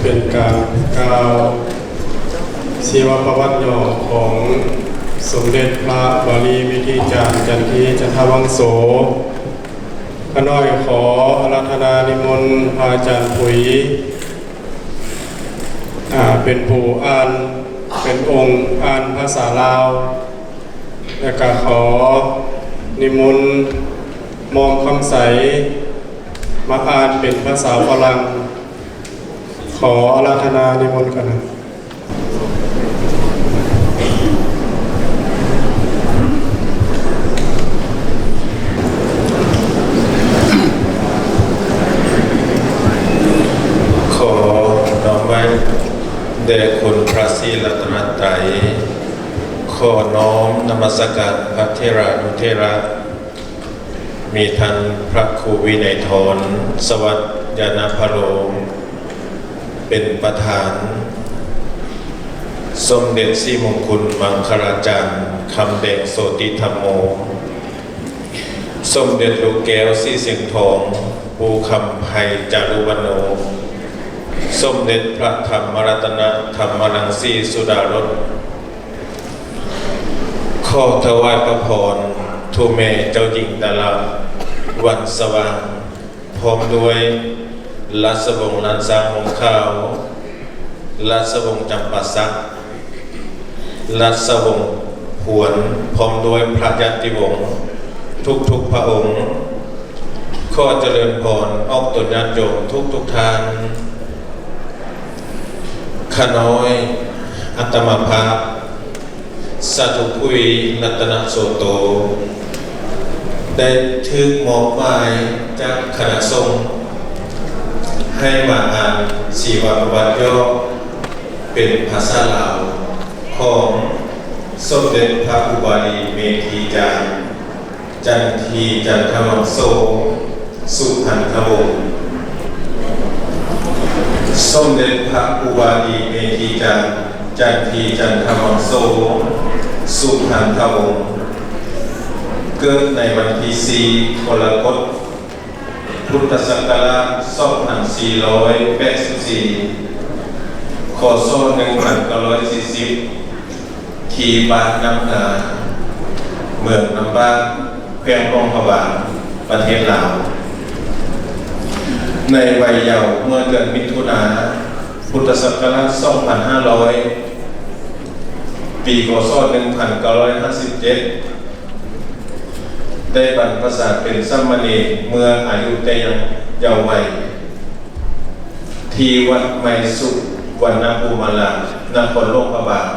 ເປັນການກ່າວຊີວະປະຫວັດຫຍໍ້ຂອງສົມເດັດພະບາລີເມທີຈານ ຈັນທີ ຈັນທະວັງໂສ. ຂ້ານ້ອຍຂໍອາລາທະນານິມົນພະອາຈານຜຸຍ ອາ ເປັນຜູ້ອ່ານ ເປັນອົງອ່ານພາສາລາວ ແລະກະຂໍນິມົນໝອມຄຳໃສ ມາອ່ານເປັນພາສາຝຣັ່ງ. ຂໍອາລາທະນານິມົນຄະນະ. ຂໍນ້ອມໄຫວ້ແດ່ຄຸນພະສີລັດຕະນະໄຕ, ຂໍນ້ອມນະມັດສະການພະເຖລານຸເຖລະ. ມີທ່ານພະຄູວິໄນທອນ ສະຫວັດຍານະພາໂລ ເປັນປະທານ, ສົມເດັດສີມຸງຄຸນມັງຄະລາຈານ ຄຳແດງໂສຕິທຳໂມ, ສົມເດັດລູກແກ້ວສີສຽງທອງ ປູຄຳໄພຈາລຸວັນໂນ, ສົມເດັດພະທຳມະລັດຕະນະ ທຳມະລັງສີສຸດາລົດ. ຂໍຖວາຍພະພອນ ທຸແມ່ເຈົ້າຍິງດາລາ ວັນສະຫວ່າງ ພ້ອມດ້ວຍລາຊະວົງລ້ານຊ້າງຫົ່ມຂາວ, ລາຊະວົງຈຳປາສັກ, ລາຊະວົງພວນ ພ້ອມດ້ວຍພະຍາດຕິວົງທຸກໆພະອົງ. ຂໍຈະເລີນພອນອອກຕົນຍາດໂຍມທຸກໆທ່ານ. ຂ້ານ້ອຍ ອາດຕະມາພາບ ສາທຸຜຸຍ ລັດຕະນະໂສໂຕ ໄດ້ຖືກມອບໝາຍຈາກຄະນະສົງ ໃຫ້ມາອ່ານຊີວະປະຫວັດຫຍໍ້ເປັນພາສາລາວ ຂອງສົມເດັດພະອຸບາລີເມທີຈານ ຈັນທີ ຈັນທະວັງໂສ ສຸພັນທະວົງ. ສົມເດັດພະອຸບາລີເມທີຈານ ຈັນທີ ຈັນທະວັງໂສ ສຸພັນທະວົງ ເກີດໃນວັນທີສີ່ ກໍລະກົດ ພຸດທະສັກກະລາດ ສອງພັນສີ່ຮ້ອຍແປດສິບສີ່ ຄ.ສ. ໜຶ່ງພັນເກົ້າຮ້ອຍສີ່ສິບ ທີ່ບ້ານນ້ຳນາ ເມືອງນ້ຳບາກ ແຂວງຫຼວງພະບາງ ປະເທດລາວ. ໃນໄວເຍົາ ເມື່ອເດືອນມິຖຸນາ ພຸດທະສັກກະລາດ ສອງພັນຫ້າຮ້ອຍ ປີ ຄ.ສ. ໜຶ່ງພັນເກົ້າຮ້ອຍຫ້າສິບເຈັດ ໄດ້ບັນພະຊາເປັນສາມະເນນເມື່ອອາຍຸແຕ່ຍັງເຍົາໄວ ທີ່ວັດໃໝ່ສຸວັນນະພູມາລາມ ນະຄອນຫຼວງພະບາງ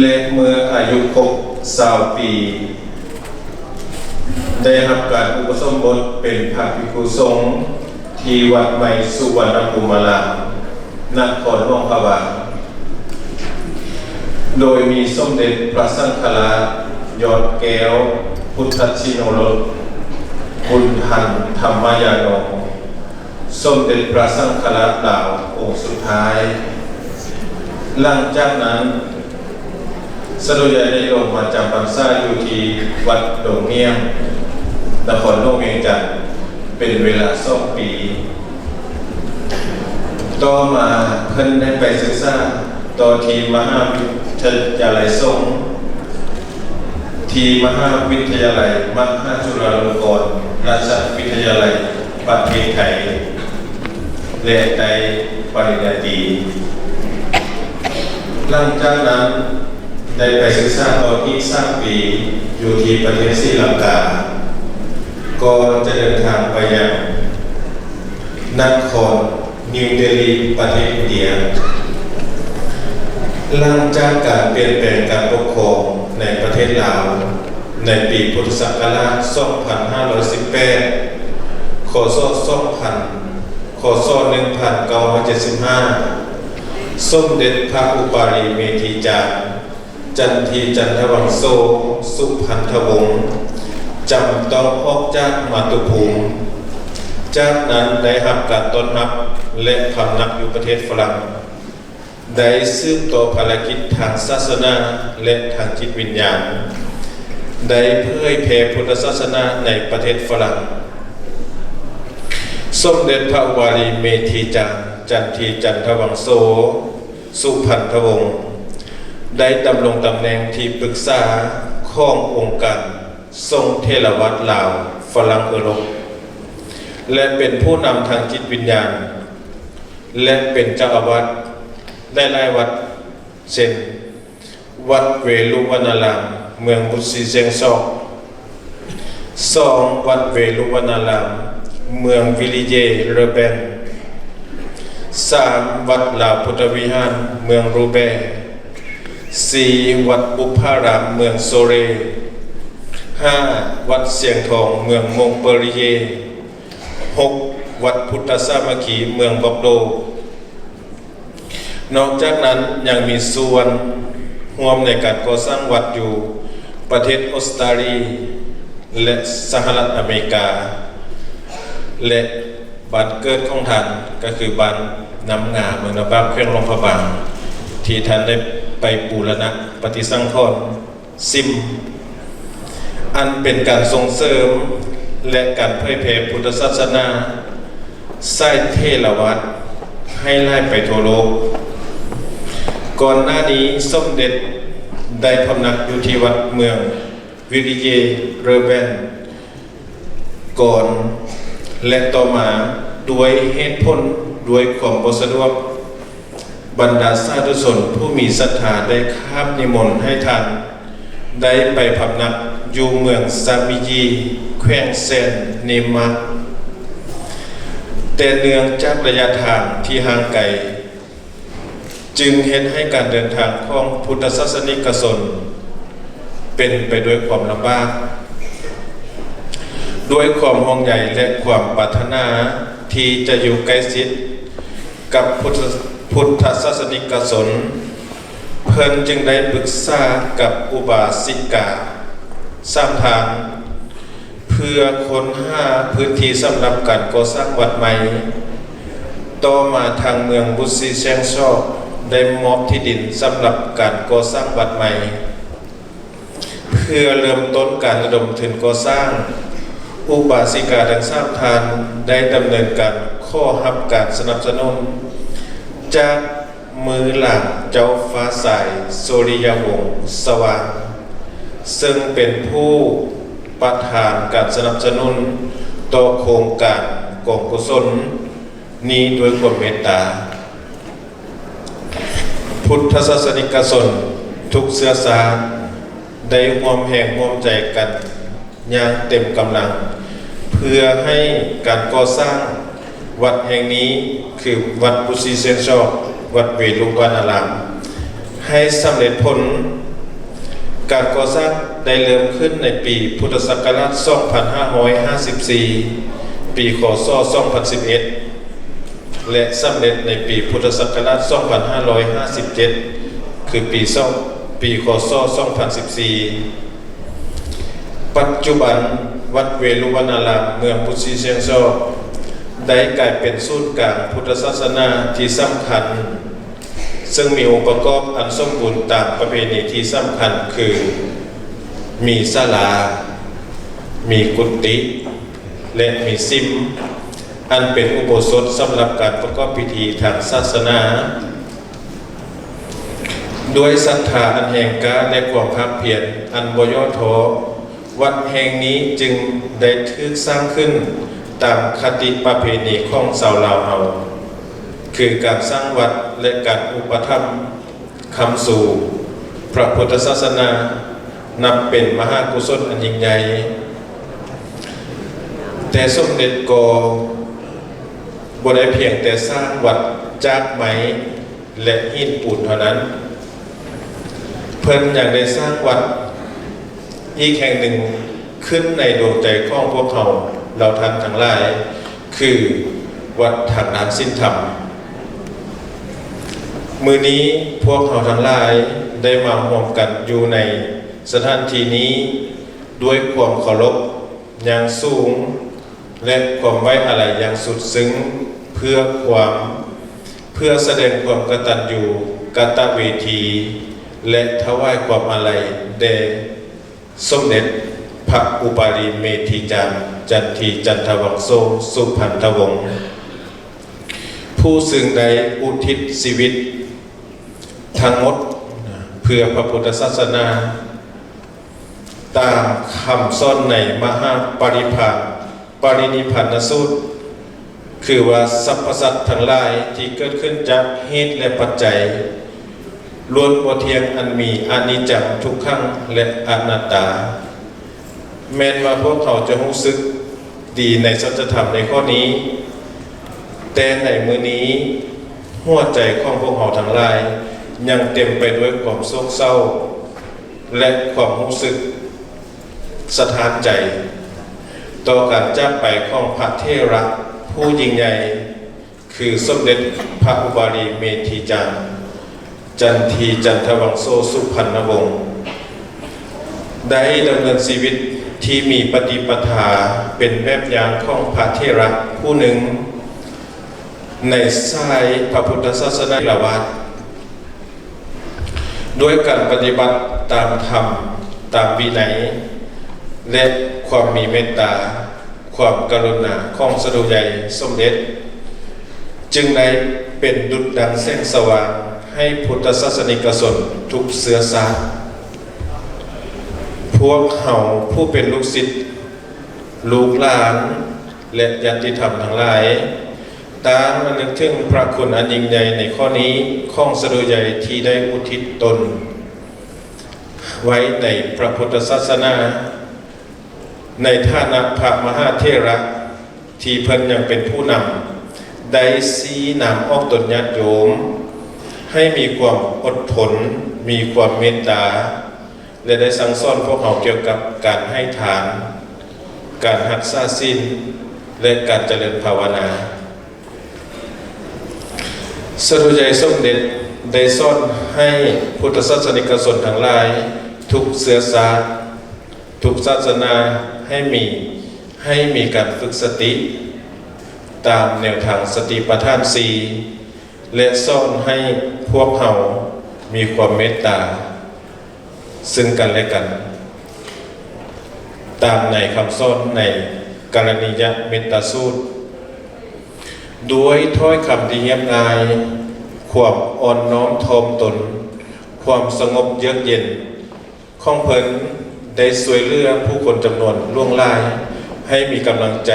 ແລະ ເມື່ອອາຍຸຄົບຊາວປີ ໄດ້ຮັບການອຸປະສົມບົດເປັນພະພິກຂຸສົງ ທີ່ວັດໃໝ່ສຸວັນນະພູມາລາມ ນະຄອນຫຼວງພະບາງ ໂດຍມີສົມເດັດພະສັງຄະລາດ ຍອດແກ້ວ ພຸດທະຊິໂນລົດ ບຸນທັນ ທຳມະຍາໂນ ສົມເດັດພະສັງຄະລາດລາວອົງສຸດທ້າຍ. ຫຼັງຈາກນັ້ນ ສະໂດຍາຍໄດ້ລົງມາຈຳພັນສາຢູ່ທີ່ວັດດົງງຽງ ນະຄອນຫຼວງວຽງຈັນ ເປັນເວລາສອງປີ. ຕໍ່ມາເພິ່ນໄດ້ໄປສຶກສາຕໍ່ທີ່ມະຫາວິທະຍາໄລສົງ ທີ່ມະຫາວິທະຍາໄລມະຫາຈຸລາລົງກອນລາຊະວິທະຍາໄລປະເທດໄທ ແລະ ໄດ້ປະລິນຍາຕີ. ຫຼັງຈາກນັ້ນໄດ້ໄປສຶກສາຕໍ່ອີກສາມປີ ຢູ່ທີ່ປະເທດສີລັງກາ ກ່ອນຈະເດີນທາງໄປຍັງ ນະຄອນນິວເດລີ ປະເທດອິນເດຍ. ຫຼັງຈາກການປ່ຽນແປງການປົກຄອງໃນປະເທດລາວ ໃນປີພຸດທະສັກກະລາດ ສອງພັນຫ້າຮ້ອຍສິບແປດ ຄ.ສ. ສອງພັນ ຄ.ສ. ໜຶ່ງພັນເກົ້າຮ້ອຍເຈັດສິບຫ້າ ສົມເດັດພະອຸປາລີເມທີຈານ ຈັນທີ ຈັນທະວັງໂສ ສຸພັນທະວົງ ຈຳຕ້ອງອອກຈາກມາຕຸພູມ. ຈາກນັ້ນໄດ້ຮັບການຕ້ອນຮັບ ແລະ ພຳນັກຢູ່ປະເທດຝຣັ່ງ, ໄດ້ສືບຕໍ່ພາລະກິດທາງສາສະໜາ ແລະ ທາງຈິດວິນຍານ, ໄດ້ເຜີຍແຜ່ພຸດທະສາສະໜາໃນປະເທດຝຣັ່ງ. ສ ສົມເດັດພະວາລີເມທີຈານ ຈັນທີຈັນທະວັງໂສ ສຸພັນທະວົງ ໄດ້ດຳລົງຕຳແໜ່ງທີ່ປຶກສາຂອງອົງການສົງເຖລະວາດລາວຝຣັ່ງເອີຣົບ ແລະ ເປັນຜູ້ນຳທາງຈິດວິນຍານ ແລະ ເປັນເຈົ້າອາວາດຫຼາຍໆວັດ ເຊັ່ນ ວັດເວລຸວະນາລາມ ເມືອງບຸດຊີແຊງຊອກ, ສອງ ວັດເວລຸວະນາລາມ ເມືອງວິລິເຢເລີແບນ, ສາມ ວັດລາວພຸດທະວິຫານ ເມືອງຣູແບ, ສີ່ ວັດບຸບພາລາມ ເມືອງໂຊເລ, ຫ້າ ວັດຊຽງທອງ ເມືອງມົງເປີລີເຢ, ຫົກ ວັດພຸດທະສາມັກຄີ ເມືອງບັອກໂດ. ນອກຈາກນັ້ນຍັງມີສ່ວນຮ່ວມໃນການກໍ່ສ້າງວັດຢູ່ປະເທດອົດສະຕາລີ ແລະ ສະຫະລັດອາເມລິກາ ແລະ ບ້ານເກີດຂອງທ່ານກໍຄືບ້ານນ້ຳງາ ເມືອງນ້ຳບາກ ແຂວງຫຼວງພະບາງ ທີ່ທ່ານໄດ້ໄປບູລະນະປະຕິສັງຂອນ ຊິມ ອັນເປັນການສົ່ງເສີມ ແລະ ການເຜີຍແຜ່ພຸດທະສາສະໜາສາຍເຖລະວາດໃຫ້ຫຼາຍໄປທົ່ວໂລກ. ກ່ອນໜ້ານີ້ສົມເດັດໄດ້ພຳນັກຢູ່ທີ່ວັດເມືອງວິລິເຢເລີແບນ ກ່ອນ ແລະ ຕໍ່ມາ ດ້ວຍເຫດຜົນ ດ້ວຍຄວາມບໍ່ສະດວກ ບັນດາສາທຸຊົນຜູ້ມີສັດທາໄດ້ຄາບນິມົນໃຫ້ທ່ານໄດ້ໄປພຳນັກຢູ່ເມືອງຊາມິຢີ ແຂວງແຊນເນມາກ. ແຕ່ເນື່ອງຈາກໄລຍະທາງທີ່ຫ່າງໄກ ຈຶ່ງເຮັດໃຫ້ການເດີນທາງຂອງພຸດທະສາສະນິກະຊົນເປັນໄປດ້ວຍຄວາມລຳບາກ. ດ້ວຍຄວາມຫ່ວງໃຍ ແລະ ຄວາມປາດຖະໜາທີ່ຈະຢູ່ໃກ້ຊິດກັບພຸດທະ ພຸດທະສາສະນິກະຊົນ, ເພິ່ນຈຶ່ງໄດ້ປຶກສາກັບອຸບາສິກາສາມທ່ານ ເພື່ອຄົ້ນຫາພື້ນທີ່ສຳລັບການກໍ່ສ້າງວັດໃໝ່. ຕໍ່ມາທາງເມືອງບຸດຊີແຊງຊອກໄດ້ມອບທີ່ດິນສຳລັບການກໍ່ສ້າງວັດໃໝ່. ເພື່ອເລີ່ມຕົ້ນການລະດົມທຶນກໍ່ສ້າງ, ອຸບາສິກາທັງສາມທ່ານໄດ້ດຳເນີນການຂໍຮັບການສະໜັບສະໜູນຈາກ ມືຫຼານເຈົ້າຟ້າຊາຍ ສຸລິຍະວົງສະຫວ່າງ ເຊິ່ງເປັນຜູ້ປະທານການສະໜັບສະໜູນຕໍ່ໂຄງການກອງກຸສົນນີ້ດ້ວຍຄວາມເມດຕາ. ພຸດທະສາສະນິກະຊົນທຸກເຊື້ອຊາດໄດ້ຮ່ວມແຮງຮ່ວມໃຈກັນ ຢ່າງເຕັມກຳລັງ ເພື່ອໃຫ້ການກໍ່ສ້າງວັດແຫ່ງນີ້ ຄື ວັດປຸຊີເຊນຊອກ ວັດເວລຸວະນາລາມ ໃຫ້ສຳເລັດຜົນ. ການກໍ່ສ້າງໄດ້ເລີ່ມຂຶ້ນໃນປີພຸດທະສັກກະລາດສອງພັນຫ້າຮ້ອຍຫ້າສິບສີ່ ປີ ຄ.ສ. ສອງພັນສິບເອັດ ແລະ ສຳເລັດໃນປີພຸດທະສັກກະລາດສອງພັນຫ້າຮ້ອຍຫ້າສິບເຈັດ ຄືປີສອງ ປີ ຄ.ສ. ສອງພັນສິບສີ່. ປັດຈຸບັນ ວັດເວລຸວະນາລາມ ເມືອງພຸດຊີເຊງຊອກ ໄດ້ກາຍເປັນສູນກາງພຸດທະສາສະໜາທີ່ສຳຄັນ ເຊິ່ງມີອົງປະກອບອັນສົມບູນຕາມປະເພນີທີ່ສຳຄັນຄື ມີສາລາ, ມີກຸຕິ ແລະ ມີສິມ ອັນເປັນອຸໂບສົດສຳລັບການປະກອບພິທີທາງສາສະໜາ. ດ້ວຍສັດທາອັນແຮງກ້າ ແລະ ຄວາມພາກພຽນອັນບໍ່ຫຍໍ້ທໍ້, ວັດແຫ່ງນີ້ຈຶ່ງໄດ້ຖືກສ້າງຂຶ້ນຕາມຄະຕິປະເພນີຂອງຊາວລາວເຮົາ, ຄືການສ້າງວັດ ແລະ ການອຸປະຖຳ ຄ້ຳຊູພະພຸດທະສາສະໜາ ນັບເປັນມະຫາກຸສົນອັນຍິ່ງໃຫຍ່. ແຕ່ສົມເດັດກໍບໍ່ໄດ້ພຽງແຕ່ສ້າງວັດຈາກໄມ້ ແລະ ຫີນປູນເທົ່ານັ້ນ, ເພິ່ນຍັງໄດ້ສ້າງວັດອີກແຫ່ງໜຶ່ງຂຶ້ນໃນດວງໃຈຂອງພວກເຮົາເຫຼົ່າທ່ານທັງຫຼາຍ, ຄືວັດທາງດ້ານສິນທຳ. ມື້ນີ້ພວກເຮົາທັງຫຼາຍໄດ້ມາຮ່ວມກັນຢູ່ໃນສະຖານທີ່ນີ້ ດ້ວຍຄວາມເຄົາລົບຢ່າງສູງ ແລະ ຄວາມໄວ້ອາໄລຢ່າງສຸດຊຶ້ງ ເພື່ອຄວາມ ເພື່ອສະແດງຄວາມກະຕັນຍູກະຕະເວທີ ແລະ ຖວາຍຄວາມອາໄລແດ່ ສົມເດັດ ພະອຸປາລີເມທີຈານ ຈັນທີ ຈັນທະວັງໂຊ ສຸພັນທະວົງ ຜູ້ຊຶ່ງໄດ້ອຸທິດຊີວິດທັງໝົດເພື່ອພະພຸດທະສາສະໜາ ຕາມຄຳສອນໃນມະຫາປະລິພານ ປະລິນິພານນະສູດ ຄືວ່າສັບພະສັດທັງຫຼາຍທີ່ເກີດຂຶ້ນຈາກເຫດ ແລະ ປັດໄຈ ລ້ວນບໍ່ທ່ຽງ ອັນມີອະນິດຈັງ ທຸກຂັງ ແລະ ອະນັດຕາ. ແມ່ນວ່າພວກເຮົາຈະຮູ້ສຶກດີໃນສັດຈະທຳໃນຂໍ້ນີ້, ແຕ່ໃນມື້ນີ້ ຫົວໃຈຂອງພວກເຮົາທັງຫຼາຍຍັງເຕັມໄປດ້ວຍຄວາມໂສກເສົ້າ ແລະ ຄວາມຮູ້ສຶກສະທ້ານໃຈ ຕໍ່ການຈາກໄປຂອງພະເຖລະຜູ້ຍິ່ງໃຫຍ່ ຄືສົມເດັດພະອຸບາລີເມທີຈານ ຈັນທີ ຈັນທະວັງໂຊ ສຸພັນນະວົງ ໄດ້ດຳເນີນຊີວິດທີ່ມີປະຕິປະທາເປັນແບບຢ່າງຂອງພະເຖລະຜູ້ໜຶ່ງ ໃນສາຍພະພຸດທະສາສະໜາເຖລະວາດ ດ້ວຍການປະຕິບັດຕາມທຳ, ຕາມວິໄນ ແລະ ຄວາມມີເມດຕາ, ຄວາມກະລຸນາຂອງສະດູໃຫຍ່ສົມເດັດ ຈຶ່ງໄດ້ເປັນດຸດດັ່ງແສງສະຫວ່າງໃຫ້ພຸດທະສາສະນິກະຊົນທຸກເຊື້ອຊາດ. ພວກເຮົາຜູ້ເປັນລູກສິດ, ລູກຫຼານ ແລະ ຍາດຕິທຳທັງຫຼາຍ ຕ່າງລະນຶກເຖິງພະຄຸນອັນຍິ່ງໃຫຍ່ໃນຂໍ້ນີ້ຂອງສະດູໃຫຍ່ທີ່ໄດ້ອຸທິດຕົນໄວ້ໃນພະພຸດທະສາສະໜາ ໃນຖານະພະມະຫາເຖລະທີ່ເພິ່ນຍັງເປັນຜູ້ນຳ ໄດ້ຊີ້ນຳອອກຕົນຍາດໂຍມໃຫ້ມີຄວາມອົດທົນ, ມີຄວາມເມດຕາ ແລະ ໄດ້ສັ່ງສອນພວກເຮົາກ່ຽວກັບການໃຫ້ທານ, ການຮັກສາສິນ ແລະ ການຈະເລີນພາວະນາ. ສະດູໃຫຍ່ສົມເດັດໄດ້ສອນໃຫ້ພຸດທະສາສະນິກະຊົນທັງຫຼາຍ ທຸກເຊື້ອຊາດ, ທຸກສາສະໜາ ໃຫ້ມີ, ໃຫ້ມີການຝຶກສະຕິ ຕາມແນວທາງສະຕິປະທານສີ່ ແລະ ສອນໃຫ້ພວກເຮົາມີຄວາມເມດຕາ ຊຶ່ງກັນແລະກັນ ຕາມໃນຄຳສອນໃນກະລະນີຍະເມດຕາສູດ ດ້ວຍຖ້ອຍຄຳທີ່ຮຽບງ່າຍ, ຄວາມອ່ອນນ້ອມຖ່ອມຕົນ, ຄວາມສະຫງົບເຢືອກເຢັນ ຂອງເພິ່ນໄດ້ຊ່ວຍເຫຼືອຜູ້ຄົນຈຳນວນຫຼວງຫຼາຍ ໃຫ້ມີກຳລັງໃຈ,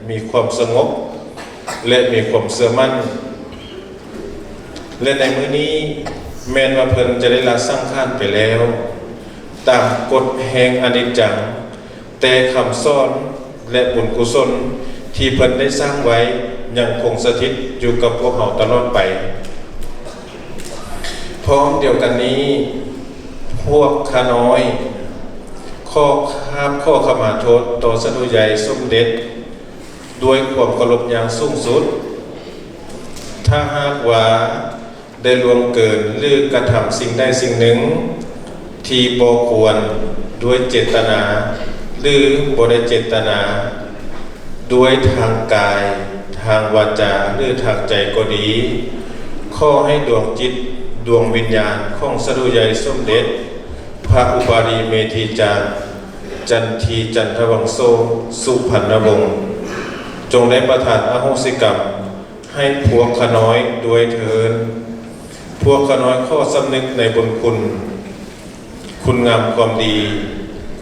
ມີຄວາມສະຫງົບ ແລະ ມີຄວາມເຊື່ອໝັ້ນ. ແລະ ໃນມື້ນີ້ ແມ່ນວ່າເພິ່ນຈະໄດ້ລາສັງຂານໄປແລ້ວ ຕາມກົດແຫ່ງອະນິດຈັງ, ແຕ່ຄຳສອນ ແລະ ບຸນກຸສົນທີ່ເພິ່ນໄດ້ສ້າງໄວ້ ຍັງຄົງສະຖິດຢູ່ກັບພວກເຮົາຕະຫຼອດໄປ. ພ້ອມດຽວກັນນີ້, ພວກຂ້ານ້ອຍຂໍກາບຂໍຂະມາໂທດຕໍ່ສະດູໃຫຍ່ສົມເດັດດ້ວຍຄວາມເຄົາລົບຢ່າງສູງສຸດ. ຖ້າຫາກວ່າ ໄດ້ລ່ວງເກີນ ຫຼື ກະທຳສິ່ງໃດສິ່ງໜຶ່ງທີ່ບໍ່ຄວນ ດ້ວຍເຈດຕະນາ ຫຼື ບໍ່ໄດ້ເຈດຕະນາ ດ້ວຍທາງກາຍ, ທາງວາຈາ ຫຼື ທາງໃຈກໍດີ, ຂໍໃຫ້ດວງຈິດ, ດວງວິນຍານຂອງສະດູໃຫຍ່ສົມເດັດ ພະອຸປາລີເມທີຈານ ຈັນທີ ຈັນທະວັງໂຊ ສຸພັນນະວົງ ຈົ່ງໄດ້ປະທານອະໂຫສິກຳ ໃຫ້ພວກຂ້ານ້ອຍດ້ວຍເທີ້ນ. ພວກຂ້ານ້ອຍຂໍສຳນຶກໃນບຸນຄຸນ, ຄຸນງາມຄວາມດີ,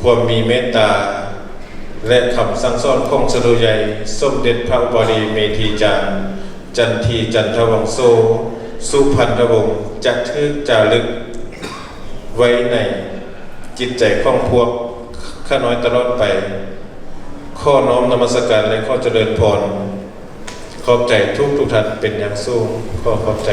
ຄວາມມີເມດຕາ ແລະ ຄຳສັ່ງສອນຂອງສະດູໃຫຍ່ສົມເດັດພະອຸປາລີເມທີຈານ ຈັນທີ ຈັນທະວັງໂຊ ສຸພັນທະວົງ ຈະຖືກຈາລຶກໄວ້ໃນຈິດໃຈຂອງພວກຂ້ານ້ອຍຕະຫຼອດໄປ. ຂໍນ້ອມນະມັດສະການ ແລະ ຂໍຈະເລີນພອນ. ຂອບໃຈທຸກໆທ່ານເປັນຢ່າງສູງ. ຂໍຂອບໃຈ.